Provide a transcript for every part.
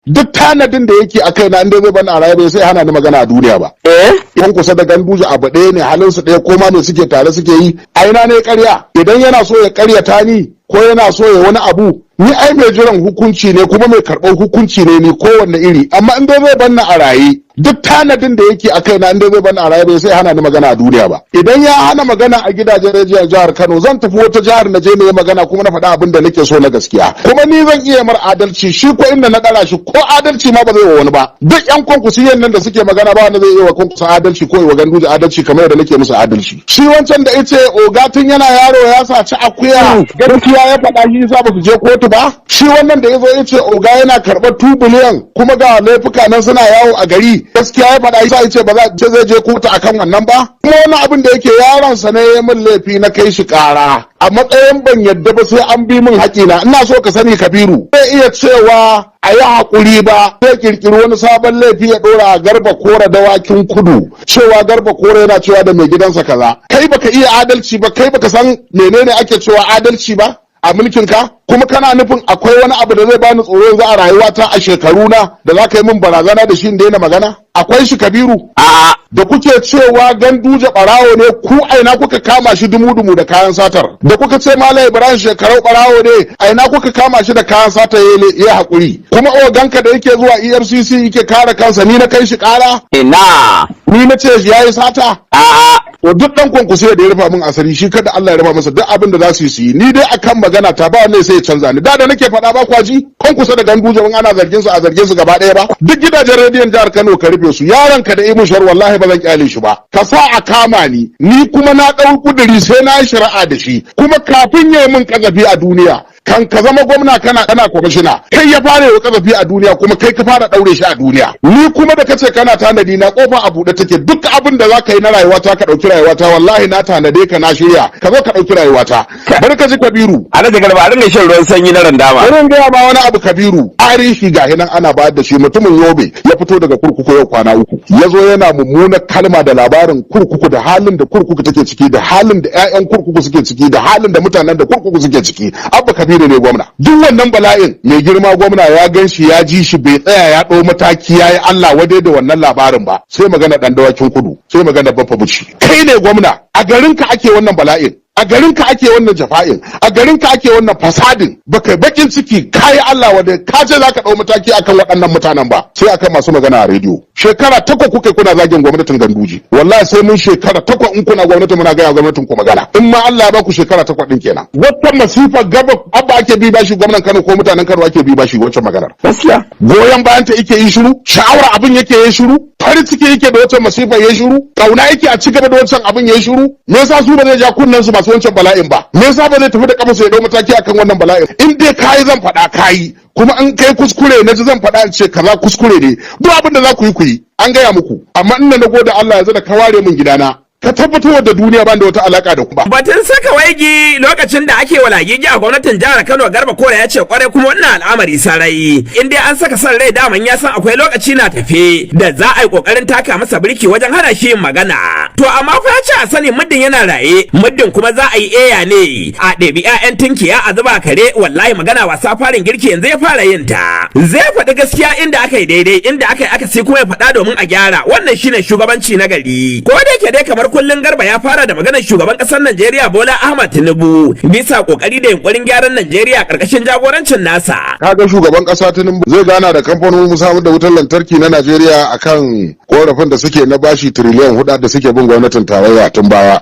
Duk tanadin da yake a kaina, inda zai bani a rayuwa, sai hana ni magana a duniya ba. Eh. Yan kusa da Ganduje abu ɗaya ne, halin su ɗaya, ko ma me suke tare suke yi. A ina ne ƙarya? Idan yana so ya ƙaryata ni ko yana so ya wani abu, ni ai mai jiran hukunci ne kuma mai karɓar hukunci ne ni, kowanne iri. Amma in dai zai banna a raye, duk tanadin da yake a kaina, in dai zai banna a raye, bai sai hana ni magana a duniya ba. Idan ya hana magana a gidajen rediyon jihar Kano, zan tafi wata jihar na je na yi magana kuma na faɗa abin da nake so na gaskiya. Kuma ni zan iya mar adalci, shi ko inda na ɗara shi ko adalci ma ba zai wa wani ba. Duk yan Kwankwasiyan nan da suke magana, ba wanda zai iya wa Kwankwasa adalci ko wa Ganduje adalci kamar yadda nake musu adalci. Shi wancan da ice ogatin yana yaro ya saci akuya, gaskiya ya faɗa, shi yasa ba su je kotu ba. Shi wannan da ya zo ya ce oga yana karɓar 2 biliyan kuma ga laifuka nan suna yawo a gari, gaskiya ya faɗa, yasa ya ce ba za ce zai je kotu akan wannan ba. Kuma wani abin da yake, yaron sa ne ya min laifi na kai shi ƙara a matsayin ban yadda ba sai an bi min haƙina. Ina so ka sani, Kabiru, zai iya cewa a yi haƙuri ba, zai kirkiri wani sabon laifi ya ɗora a Garba Kora Dawakin Kudu, cewa Garba Kora yana cewa da mai gidansa kaza. Kai baka iya adalci ba, kai baka san menene ake cewa adalci ba a mulkin ka. Kuma kana nufin akwai wani abu da zai bani tsoro yanzu a rayuwata a shekaru na da za ka yi min barazana da shi in daina magana? Akwai shi, Kabiru? A'a. Da kuke cewa Ganduje barawo ne, ku aina kuka kama shi dumu-dumu da kayan satar? Da kuka ce Malam Ibrahim Shekarau barawo ne, aina kuka kama shi da kayan satar ya haƙuri? Kuma oganka da yake zuwa EFCC yake kare kansa, ni na kai shi ƙara? Ina. Ni na ce ya yi sata? A'a. To duk dan Kwankwasiya da ya rufa min asiri, shi kada Allah ya rufa masa. Duk abin da za su yi su yi. Ni dai akan magana ta ba wanda sai ya canza ni. Da nake faɗa ba kwaji Kwankwasa da Ganduje, in ana zargin su, a zargin su gaba ɗaya ba. Duk gidajen rediyon jihar Kano ka rufe su. Yaron ka da Imu Shar, wallahi ba zan kyale shi ba. Ka sa a kama ni, ni kuma na ɗau kuduri sai na yi shari'a da shi. Kuma kafin ya yi min kazafi a duniya, kan ka zama gwamna kana kwamishina, kai ya fara yi kazafi a duniya, kuma kai ka fara daure shi a duniya. Ni kuma da kace kana tanadi na, kofa a buɗe take. Duk abin da za ka yi na rayuwata, ka ɗauki rayuwata, wallahi na tanade ka, na shirya, ka zo ka ɗauki rayuwata. Bari ka ji, Kabiru. Alhaji Garba, a ringa shan ruwan sanyi na randama. Bari in gaya ma wani abu, Kabiru. Tarihi ga nan ana bayar da shi. Mutumin Yobe ya fito daga kurkuku yau kwana 3, ya zo yana mummunar kalma da labarin kurkuku da halin da kurkuku take ciki da halin da 'ya'yan kurkuku suke ciki da halin da mutanen da kurkuku suke ciki. Abba Kabiru ne gwamna. Duk wannan bala'in mai girma gwamna ya gan shi, ya ji shi, bai tsaya ya ɗau mataki ya yi Allah wadai da wannan labarin ba, sai magana ɗan Dawakin Kudu, sai magana Baffa Buci. Kai ne gwamna, a garinka ake wannan bala'in, a garinka ake wannan jafa'in, a garinka ake wannan fasadin, baka bakin ciki kayi Allah wanda ka ce zaka dau mataki akan waɗannan mutanen ba, sai akan masu magana a rediyo. Shekara 8 kuka kuna zagin gwamnatin Ganduje. Wallahi sai mun shekara 8 in kuna gwamnati muna gaya gwamnatin ku magana, in ma Allah ya ba ku shekara 8 din kenan. Wata masifa gaba Abba ake bi bashi, gwamnan Kano ko mutanen Kano ake bi bashi wancan maganar? Gaskiya. Goyon bayan ta yake yi shiru, sha'awar abin yake yi shiru, farin ciki yake da wancan masifar ya shiru, kauna yake a cigaba da wancan abin ya shiru. Me yasa su ba zai ja kunnen su masu wancan bala'in ba? Me yasa ba zai tafi da kafa ya dau mataki akan wannan bala'in? In dai kayi zan faɗa kayi, kuma in kai kuskure na ji zan faɗa in ce kaza kuskure ne. Duk abin da za ku yi ku yi, an gaya muku. Amma ina na gode Allah yanzu da ka ware min gidana, ka tabbatar da duniya ban da wata alaka da ku ba. Batun saka waigi lokacin da ake walagigi a gwamnatin jihar Kano, Garba Kora ya ce kwarai, kuma wannan al'amari sarai. In dai an saka son rai, daman ya san akwai lokaci na tafe da za a yi kokarin taka masa birki wajen hana shi yin magana. To amma fa ya ce a sani, muddin yana raye, muddin kuma za a yi eya ne a ɗebi 'ya'yan tinkiya a zuba kare, wallahi magana wasa farin girki yanzu ya fara yin ta. Zai faɗi gaskiya inda aka yi daidai, inda aka yi akasi kuma ya faɗa domin a gyara. Wannan shine shugabanci na gari. Ko da yake dai kamar kullun Garba ya fara da maganar shugaban kasar Najeriya Bola Ahmad Tinubu bisa kokari da yunkurin gyaran Najeriya karkashin jagorancin nasa. Kaga shugaban kasa Tinubu zai gana da kamfanonin samar da wutar lantarki na Najeriya akan korafin da suke na bashi tiriliyan 4 da suke bin gwamnatin tarayya tun baya.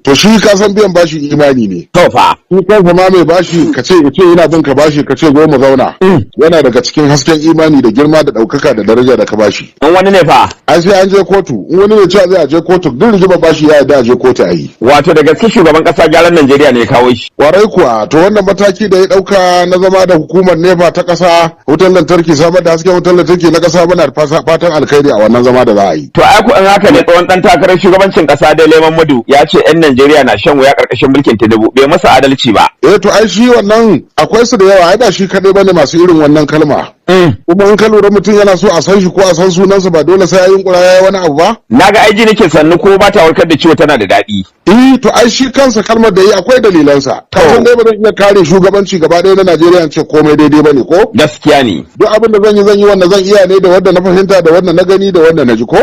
To shi ka san biyan bashi imani ne. To fa. Shi kansa ma mai bashi ka ce ce yana bin ka bashi, ka ce zo mu zauna. Yana daga cikin hasken imani da girma da ɗaukaka da daraja da ka bashi. In wani ne fa? Ai sai an je kotu. In wani ne cewa zai je kotu, duk rigima bashi ya yarda a je kotu a yi. Wato da gaske shugaban kasa gyaran Najeriya ne ya kawo shi. Kwarai kuwa. To wannan mataki da ya dauka na zama da hukumar NEPA ta kasa, wutar lantarki, samar da hasken wutar lantarki na kasa, muna fatan alkhairi a wannan zama da za a yi. To ai ku in haka ne, tsohon dan takarar shugabancin kasa Dele Momodu ya ce yan Najeriya na shan wuya karkashin mulkin Tinubu, bai masa adalci ba. Eh, to ai shi wannan akwai su da yawa, ai ba shi kadai bane masu irin wannan kalma. Kuma in ka lura, mutum yana so a san shi ko a san sunansa, ba dole sai ya yunkura ya yi wani abu ba. Na ga aiji nake sannu ko ba ta warkar da ciwo tana da daɗi. Eh, to ai shi kansa kalmar da yi akwai dalilansa. Kafin dai ba zan iya kare shugabanci gaba ɗaya na Najeriya in ce komai daidai bane, ko? Gaskiya ne. Duk abin da zan yi, zan yi wanda zan iya ne, da wanda na fahimta, da wanda na gani, da wanda na ji, ko?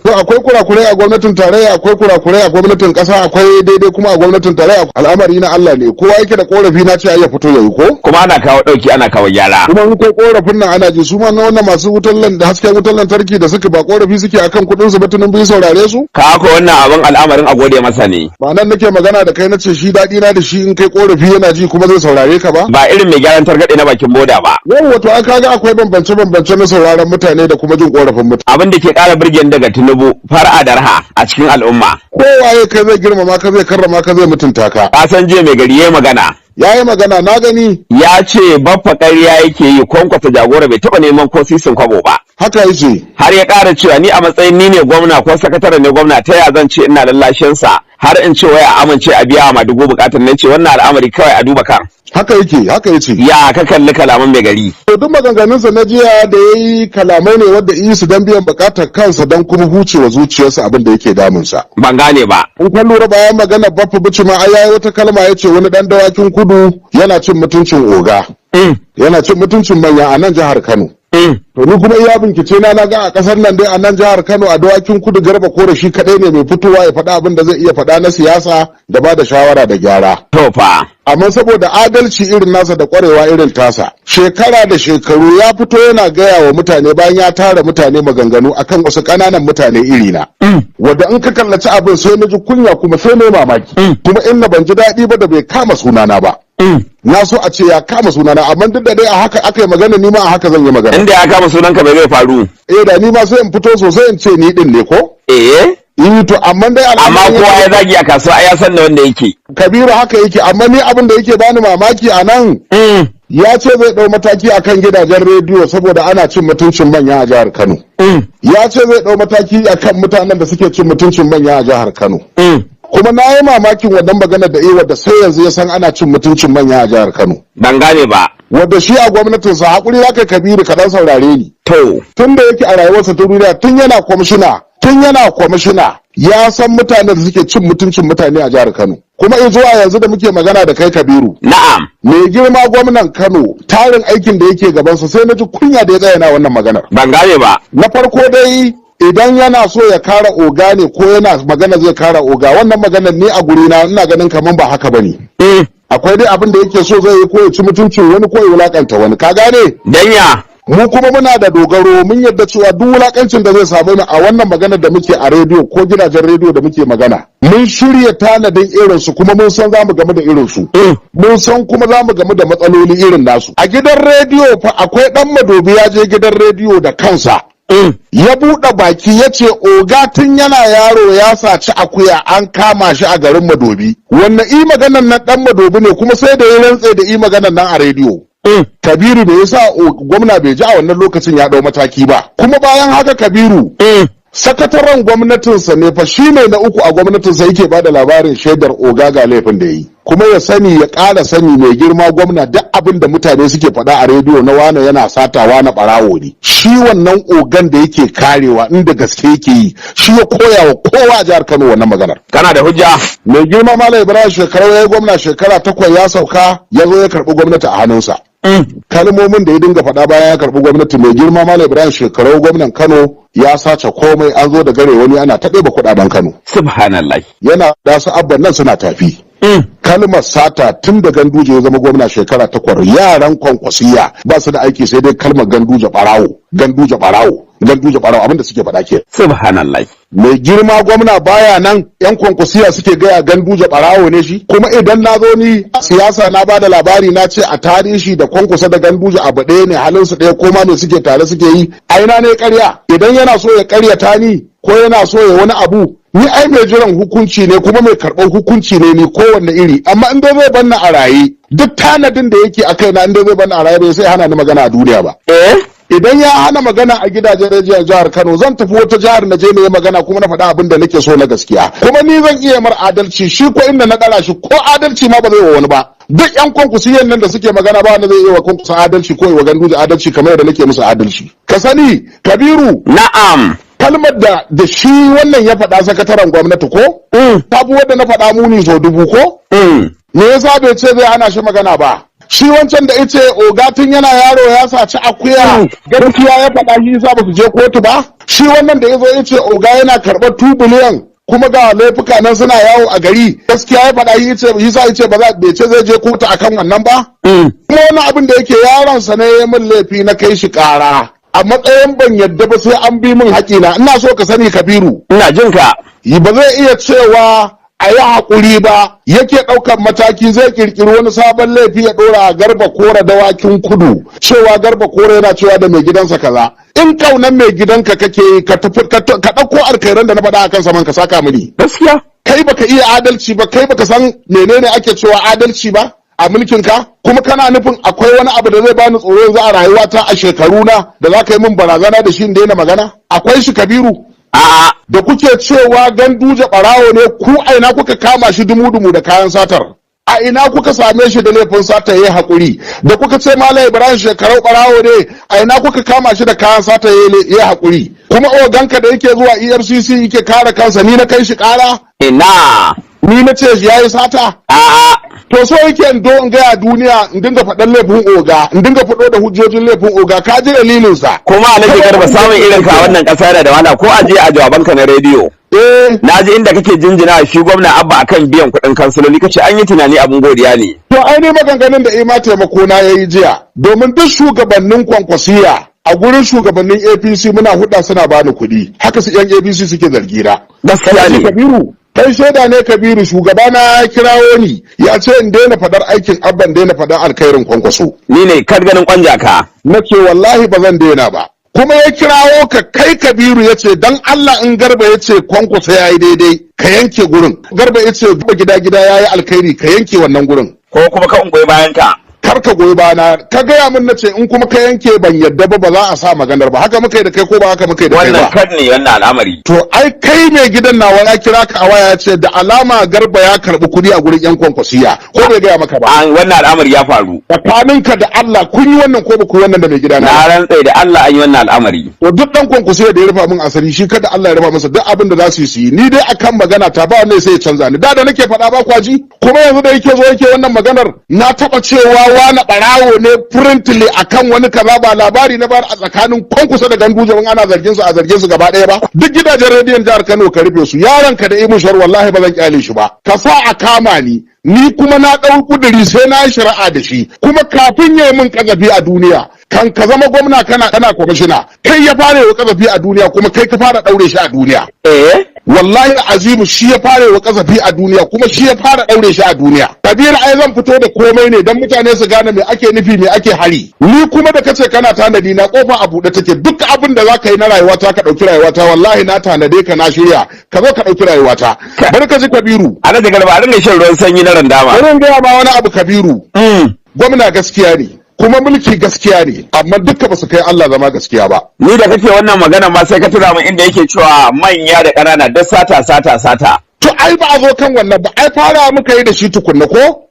To akwai kurakurai a gwamnatin tarayya, akwai kurakurai a gwamnatin ƙasa, akwai daidai kuma a gwamnatin tarayya. Al'amari na Allah ne. Kowa yake da korafi, na ce ai ya fito yayi, ko? Kuma ana kawo ɗauki, ana kawo gyara. Kuma in kai korafin nan ana ji. Su ma na wannan masu wutar lan da hasken wutar lantarki da suka ba korafi suke akan kuɗin su ba, tunan bai saurare su. Ka ko wannan abin al'amarin a gode masa ne. Ba nan nake magana da kai, nace shi daɗi na da shi, in kai korafi yana ji kuma zai saurare ka ba. Ba irin mai gyaran targaɗe na bakin boda ba. Yau wato an kaga akwai bambance bambance na sauraron mutane da kuma jin korafin mutane. Abin da ke ƙara birgen daga Tinubu, fara'a da raha a cikin al'umma. Kowaye kai zai girmama ka, zai karrama ka, zai mutunta ka. Ka san jiya mai gari ya magana. Ya yi magana, na gani. Ya ce Baffa ƙarya yake yi, Kwankwasa jagora bai taɓa neman ko sisin kwabo ba. Haka yace. Har ya ƙara cewa ni a matsayin ni ne gwamna ko sakatare ne gwamna, ta ya zan ce ina lallashin sa har in ce wai a amince a biya ma dubu bukatar nan, ce wannan al'amari kawai a duba kan. Haka yake, haka yace. Ya ka kalli kalaman mai gari? To duk maganganunsa na jiya da ya yi, kalamai ne wadda yi su don biyan bukatar kansa, don kuma hucewa zuciyarsa abin da yake damunsa. Ban gane ba. In ka lura, bayan magana Baffa Bici ma ai yayi wata kalma, ya ce wani dan Dawakin Kudu yana cin mutuncin oga. Yana cin mutuncin manya a nan jihar Kano. To ni kuma iya bincike na, na ga a kasar nan dai, a nan jihar Kano, a Dawakin Kudu, Garba Kore shi kadai ne mai fitowa ya faɗa abin da zai iya faɗa na siyasa da ba da shawara da gyara. To fa. Amma saboda adalci irin nasa da kwarewa irin tasa, shekara da shekaru ya fito yana gaya wa mutane, bayan ya tara mutane, maganganu akan wasu ƙananan mutane irina, wadda in ka kallaci abin sai na ji kunya kuma sai na yi mamaki, kuma in na ban ji daɗi ba da bai kama sunana ba. Na so a ce ya kama sunana, amma duk da dai a haka aka yi magana, ni ma a haka zan yi magana. Inda ya kama sunanka bai zai faru. Eh, da ni ma sai in fito sosai in ce ni din ne, ko? Eh. Eh, to amma dai Amma al'amarin kowa ya zagi a kasuwa ai ya san da wanda yake. Kabiru, haka yake. Amma ni abin da yake bani mamaki a nan, ya ce zai ɗau mataki akan gidajen rediyo saboda ana cin mutuncin manya a jihar Kano. Ya ce zai ɗau mataki akan mutanen da suke cin mutuncin manya a jihar Kano. Kuma na yi mamakin wannan magana da iya da sai yanzu ya san ana cin mutuncin manya a jihar Kano. Ban gane ba. Wanda shi a gwamnatinsa, haƙuri za ka Kabiru, ka dan saurare ni. To. Tun da yake a rayuwarsa ta duniya, tun yana kwamishina ya san mutanen da suke cin mutuncin mutane a jihar Kano. Kuma in zuwa yanzu da muke magana da kai, Kabiru, Na'am. mai girma gwamnan Kano, tarin aikin da yake gabansa, sai na ji kunya da ya tsaya na wannan maganar. Ban gane ba. Na farko dai, idan yana so ya kara oga ne, ko yana magana zai kara oga, wannan maganar ni a guri na ina ganin kaman ba haka bane. Akwai dai abin da yake so zai yi, ko ya ci mutuncin wani ko ya wulakanta wani, ka gane? Danya. Mu kuma muna da dogaro, mun yarda cewa duk wulakancin da zai samu mu a wannan maganar da muke a rediyo ko gidajen rediyo da muke magana, mun shirya tanadin irin su, kuma mun san zamu gamu da irin su, mun san kuma zamu gamu da matsaloli irin nasu. A gidan rediyo fa akwai dan Madobi, ya je gidan rediyo da kansa ya buɗe baki ya ce oga tun yana yaro ya saci akuya, an kama shi a garin Madobi. Wannan i maganan nan dan Madobi ne, kuma sai da ya rantse da i maganan nan a rediyo. Kabiru, me yasa gwamna bai ji a wannan lokacin ya ɗau mataki ba? Kuma bayan haka, Kabiru, sakataren gwamnatinsa ne fa, shi ne na uku a gwamnatinsa, yake ba da labarin shaidar oga ga laifin da ya yi. Kuma ya sani, ya ƙara sani, mai girma gwamna, duk abin da mutane suke faɗa a rediyo na wane yana sata, wane ɓarawo ne, shi wannan ogan da yake karewa, inda gaske yake yi, shi ya koya wa kowa a jihar Kano wannan maganar. Kana da hujja? Mai girma Malam Ibrahim Shekarau ya yi gwamna shekara 8, ya sauka, ya zo ya karɓi gwamnati a hannunsa. Kalmomin da ya dinga faɗa bayan ya karɓi gwamnati, mai girma Malam Ibrahim Shekarau gwamnan Kano ya sace komai, an zo da gare wani ana ta ɗeba kuɗaɗen Kano. Subhanallah. Yana da su abban nan suna tafi. Kalmar sata, tun da Ganduje ya zama gwamna shekara 8, yaran Kwankwasiya ba su da aiki sai dai kalmar Ganduje ɓarawo, Ganduje ɓarawo, Ganduje ɓarawo, abinda suke faɗa ke. Subhanallah. Mai girma gwamna baya nan, yan Kwankwasiya suke gaya Ganduje ɓarawo ne shi. Kuma idan na zo ni a siyasa na ba da labari, na ce a tarihi da Kwankwasa da Ganduje abu ɗaya ne, halin su ɗaya, ko ma me suke tare suke yi, a ina ne ƙarya? Idan yana so ya ƙaryata ni ko yana so ya wani abu, ni ai mai jiran hukunci ne kuma mai karɓar hukunci ne ni, kowanne iri. Amma in dai zai banna a raye, duk tanadin da yake a kaina, in dai zai banna a raye, bai sai hana ni magana a duniya ba. Eh? Idan ya hana magana a gidajen rediyon jihar Kano, zan tafi wata jihar na je na yi magana kuma na faɗa abin da nake so na gaskiya. Kuma ni zan iya mar adalci, shi ko inda na ɗara shi ko adalci ma ba zai wa wani ba. Duk yan Kwankwasiyan nan da suke magana, ba wanda zai iya wa Kwankwasa adalci ko wa Ganduje adalci kamar yadda nake musu adalci. Ka sani, Kabiru. Na'am. Kalmar da shi wannan ya faɗa, sakataren gwamnati ko, ta fi wadda na faɗa muni so dubu ko? Me yasa bai ce zai hana shi magana ba? Shi wancan da ice ogatin yana yaro ya saci akuya, gaskiya ya faɗa, shi yasa ba su je kotu ba. Shi wannan da ya zo ya ce oga yana karɓar 2 biliyan kuma ga laifuka nan suna yawo a gari, gaskiya ya faɗa, shi yasa yace ba za bai ce zai je kotu akan wannan ba. Kuma wani abin da yake, yaron sa ne ya min laifi na kai shi ƙara a matsayin ban yadda ba sai an bi min haƙina. Ina so ka sani, Kabiru. Ina jin ka. Ba zai iya cewa a yi haƙuri ba, yake ɗaukar mataki zai ƙirƙiri wani sabon laifi ya ɗora a Garba Kora Dawakin Kudu, cewa Garba Kora yana cewa da mai gidansa kaza. In kaunan mai gidanka kake yi, ka tafi ka ɗauko alkhairan da na faɗa akan saman ka saka mini. Gaskiya. Kai baka iya adalci ba, kai baka san menene ake cewa adalci ba a mulkin ka. Kuma kana nufin akwai wani abu da zai bani tsoro yanzu a rayuwata a shekaru na da za ka yi min barazana da shi in daina magana? Akwai shi, Kabiru? A'a. Da kuke cewa Ganduje barawo ne, ku a ina kuka kama shi dumu-dumu da kayan satar? A ina kuka same shi da laifin sata yayi hakuri? Da kuka ce Malam Ibrahim Shekarau barawo ne, a ina kuka kama shi da kayan sata yayi hakuri? Kuma oganka da yake zuwa EFCC yake kare kansa, ni na kai shi kara? Ina. Ni na ce yayi sata? A'a. To so yake in do in gaya duniya in dinga faɗan laifin oga, in dinga faɗo da hujjojin laifin oga. Ka ji dalilinsa. Kuma Alhaji Garba, samun irin ka a wannan ƙasa yana da wahala, ko a je a jawabanka na rediyo. Na ji inda kake jinjina shi gwamna Abba akan biyan kuɗin kansiloli, kace an yi tunani, abin godiya ne. To ai ne maganganun da ima taimako na yayi jiya, domin duk shugabannin Kwankwasiya a gurin shugabannin APC muna huda, suna bani kuɗi, haka su yan APC suke zargi na. Gaskiya ne. Kabiru, kai shaida ne. Kabiru, shugaba na ya kirawo ni ya ce in daina faɗar aikin Abban, daina faɗar alkhairin Kwankwaso. Ni ne kar ganin kwanja ka. Na ce wallahi ba zan daina ba. Kuma ya kirawo ka kai Kabiru, ya ce dan Allah in Garba ya ce Kwankwaso ya yi daidai, ka yanke gurin. Garba ya ce gida gida ya yi alkhairi, ka yanke wannan gurin. Ko kuma ka ungoyi bayan ka. Kar ka goyi bana. Ka gaya min, na ce in kuma ka yanke ban yadda ba, ba za a sa maganar ba. Haka muka yi da kai ko ba haka muka yi da kai Wannan ba? kan ne wannan al'amari. To ai kai mai gidan nawa ya kira ka a waya, ya ce da alama Garba ya karbi kuɗi a gurin yan Kwankwasiya, ko bai gaya maka ba? An wannan al'amari ya faru. Tsakaninka da Allah, kun yi wannan ko ba ku yi wannan da mai gida na? Na rantse da Allah an yi wannan al'amari. To duk dan Kwankwasiya da ya rufa min asiri, shi kada Allah ya rufa masa. Duk abin da za su yi su yi. Ni dai akan magana ta ba wanda sai ya canza ni. Da nake faɗa ba kwaji, kuma yanzu da yake zo yake wannan maganar, na taɓa cewa wani ɓarawo ne printly akan wani kaza? Ba labari na bayar a tsakanin Kwankwasa da Ganduje in ana zargin su, a zargin su gaba ɗaya ba? Duk gidajen rediyon jihar Kano ka rufe su. Yaron ka da Imu Shar, wallahi ba zan kyale shi ba. Ka sa a kama ni, ni kuma na ɗau kuduri sai na yi shari'a da shi. Kuma kafin ya yi min kazafi a duniya, kan ka zama gwamna kana kwamishina, kai ya fara yi kazafi a duniya, kuma kai ka fara ɗaure shi a duniya. Wallahi azimu, shi ya fara wa kazafi a duniya, kuma shi ya fara daure shi a duniya. Kabir, ai zan fito da komai ne dan mutane su gane me ake nufi, me ake hari. Ni kuma da kace kana tanadi na, kofa a buɗe take. Duk abin da zaka yi na rayuwata, ka ɗauki rayuwata, wallahi na tanade ka, na shirya, ka zo ka ɗauki rayuwata. Bari ka ji, Kabiru. Alhaji Garba, a ringa shan ruwan sanyi na randama. Bari in gaya ma wani abu, Kabiru. Gwamna gaskiya ne, kuma mulki gaskiya ne, amma duka ba su kai Allah zama gaskiya ba. Ni da kake wannan magana ma sai ka tuna min inda yake cewa manya da ƙanana duk sata sata sata. To ai ba a zo kan wannan ba, ai fara muka yi da shi tukunna ko?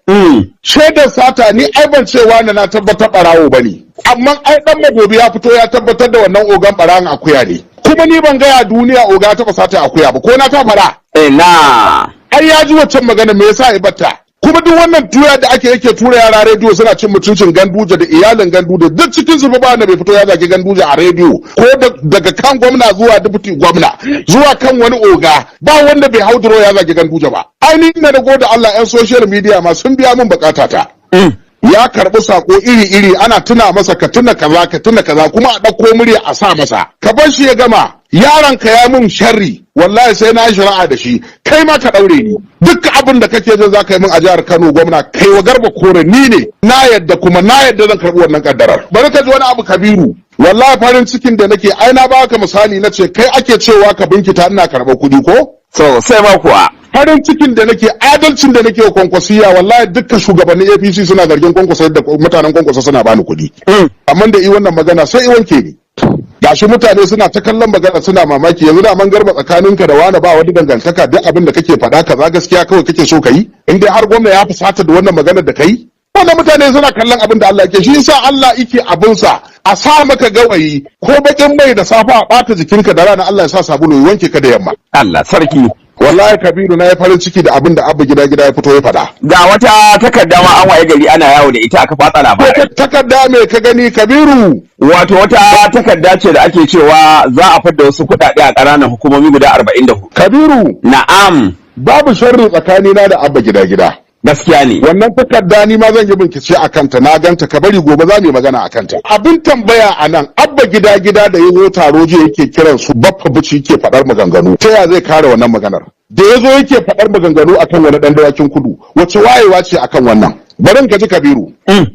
Shaidar sata, ni ai ban cewa na tabbatar barawo bane, amma ai dan Magobi ya fito ya tabbatar da wannan ogan barawon akuya ne. Kuma ni ban gaya duniya oga taɓa sata akuya ba, ko na ta fara? Ina. Ai ya ji waccan magana, me yasa ya batta? Kuma duk wannan tura da ake yake tura yara rediyo suna cin mutuncin Ganduje da iyalin Ganduje, duk cikin su ba wanda bai fito ya zagi Ganduje a rediyo ko daga kan gwamna zuwa deputy gwamna zuwa kan wani oga, ba wanda bai hauduro ya zagi Ganduje ba. Ainihin na gode Allah, yan social media ma sun biya min bukata ta. Ya karbi sako iri-iri, ana tuna masa, ka tuna kaza, ka tuna kaza, kuma a ɗauko murya a sa masa. Ka bar shi ya gama. Yaron ka ya mun sharri, wallahi sai na yi shari'a da shi, kai ma ka ɗaure ni. Duk abin da kake jin za ka yi min a jihar Kano, gwamna, kai wa Garba Kore, ni ne na yadda, kuma na yadda zan karɓi wannan kaddarar. Bari ka ji wani abu, Kabiru. Wallahi farin cikin da nake, ai na baka misali, na ce kai ake cewa ka binkita ina karɓar kuɗi ko? So sai ma kuwa. Farin cikin da nake, adalcin da nake wa Kwankwasiya, wallahi dukkan shugabannin APC suna zargin Kwankwasa yadda mutanen Kwankwasa suna bani kuɗi. Amma da i wannan magana sai i wanke ni. Gashi mutane suna ta kallon magana suna mamaki, yanzu da man Garba tsakaninka da wani ba wani dangantaka, duk abin da kake faɗa kaza gaskiya kawai kake so ka yi, in dai har gwamna ya fusata da wannan maganar da kai. Wannan mutane suna kallon abin da Allah ke shi yasa Allah yake abinsa, a sa maka gawayi ko bakin mai da safa a bata jikinka, da rana Allah ya sa sabulu ya wanke ka da yamma. Allah sarki. Wallahi Kabiru, na yi farin ciki da abin da Abba Gida Gida ya fito ya faɗa. Ga wata takarda ma an waye gari ana yawo da ita aka fatsa labarai. Takarda me ka gani, Kabiru? Wato wata takarda ce da ake cewa za a fadda wasu kuɗaɗe a ƙananan hukumomi guda 44. Kabiru. Na'am. Babu sharri tsakanina da Abba Gida Gida. Gaskiya ne. Wannan takarda ni ma zan yi bincike a kanta, na ganta, ka bari gobe za mu yi magana a kanta. Abin tambaya a nan, Abba Gida Gida da ya zo taro jiya yake kiran su Baffa Bici, yake faɗar maganganu. Ta ya zai kare wannan maganar? Da ya zo yake faɗar maganganu akan wani ɗan Dawakin Kudu, wace wayewa ce akan wannan? Bari ka ji, Kabiru.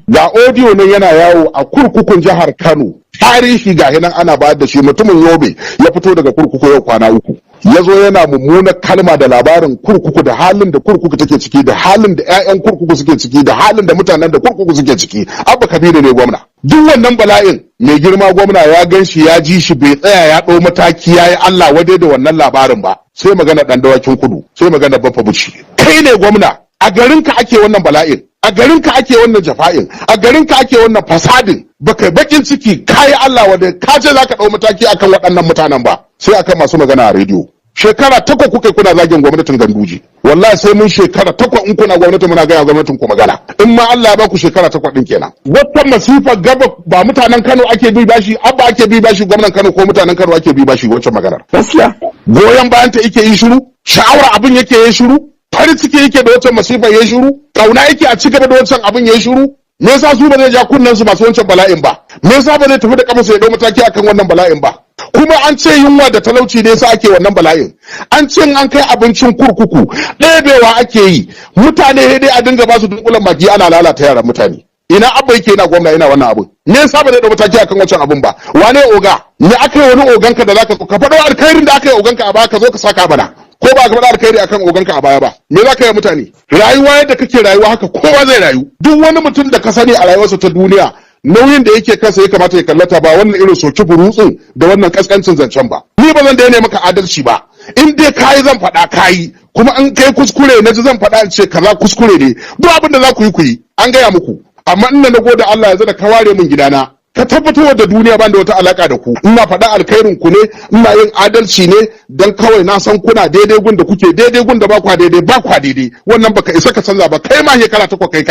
Ga audio nan yana yawo a kurkukun jihar Kano. Tarihi ga nan ana bayar da shi, mutumin Yobe ya fito daga kurkuku yau kwana 3. Ya zo yana mummunar kalma da labarin kurkuku da halin da kurkuku take ciki da halin da 'ya'yan kurkuku suke ciki da halin da mutanen da kurkuku suke ciki. Abba Kabiru ne gwamna. Duk wannan bala'in mai girma gwamna ya gan shi, ya ji shi, bai tsaya ya ɗau mataki ya yi Allah wadai da wannan labarin ba. Sai magana ɗan Dawakin Kudu, sai magana Baffa Buci. Kai ne gwamna, a garinka ake wannan bala'in, a garinka ake wannan jafa'in, a garinka ake wannan fasadin, baka bakin ciki kayi Allah wanda ka ce zaka dau mataki akan waɗannan mutanen ba, sai akan masu magana a rediyo. Shekara 8 kuka kuna zagin gwamnatin Ganduje. Wallahi sai mun shekara 8 in kuna gwamnati muna gaya gwamnatin ku magana, in ma Allah ya ba ku shekara 8 din kenan. Wata masifar gaba ba mutanen Kano ake bi bashi, Abba ake bi bashi, gwamnan Kano ko mutanen Kano ake bi bashi wancan maganar? Gaskiya. Goyon bayan ta yake yi shiru, sha'awar abin yake yi shiru, farin ciki yake da wancan masifar ya shiru, kauna yake a cigaba da wancan abin ya shiru. Me yasa su ba zai ja kunnen su masu wancan bala'in ba? Me yasa ba zai tafi da kafa ya dau mataki akan wannan bala'in ba? Kuma an ce yunwa da talauci ne yasa ake wannan bala'in. An ce an kai abincin kurkuku ɗebewa ake yi, mutane dai a dinga ba su dunkulen magi ana lalata yaran mutane. Ina Abba yake yana gwamna yana wannan abin? Me yasa ba zai dau mataki akan wancan abin ba? Wane oga me aka yi wani oganka da zaka ka faɗo alkhairin da aka yi oganka a baya, ka zo ka saka bana ko ba ka faɗa alkhairi akan oganka a baya ba? Me za ka yi mutane? Rayuwa yadda kake rayuwa haka kowa zai rayu. Duk wani mutum da ka sani a rayuwarsa ta duniya, nauyin da yake kansa ya kamata ya kallata, ba wannan irin soki burutsun da wannan kaskancin zancen ba. Ni ba zan daina maka adalci ba. In dai kayi zan faɗa kayi, kuma in kai kuskure na ji zan faɗa in ce kaza kuskure ne. Duk abin da za ku yi ku yi, an gaya muku. Amma ina na gode Allah yanzu da ka ware min gidana, ka tabbatar da duniya ban da wata alaka da ku. Ina faɗa alkhairin ku ne, ina yin adalci ne, dan kawai na san kuna daidai gun da kuke daidai, gun da ba kwa daidai ba kwa daidai. Wannan baka isa ka canza ba, kai ma shekara 8 kai.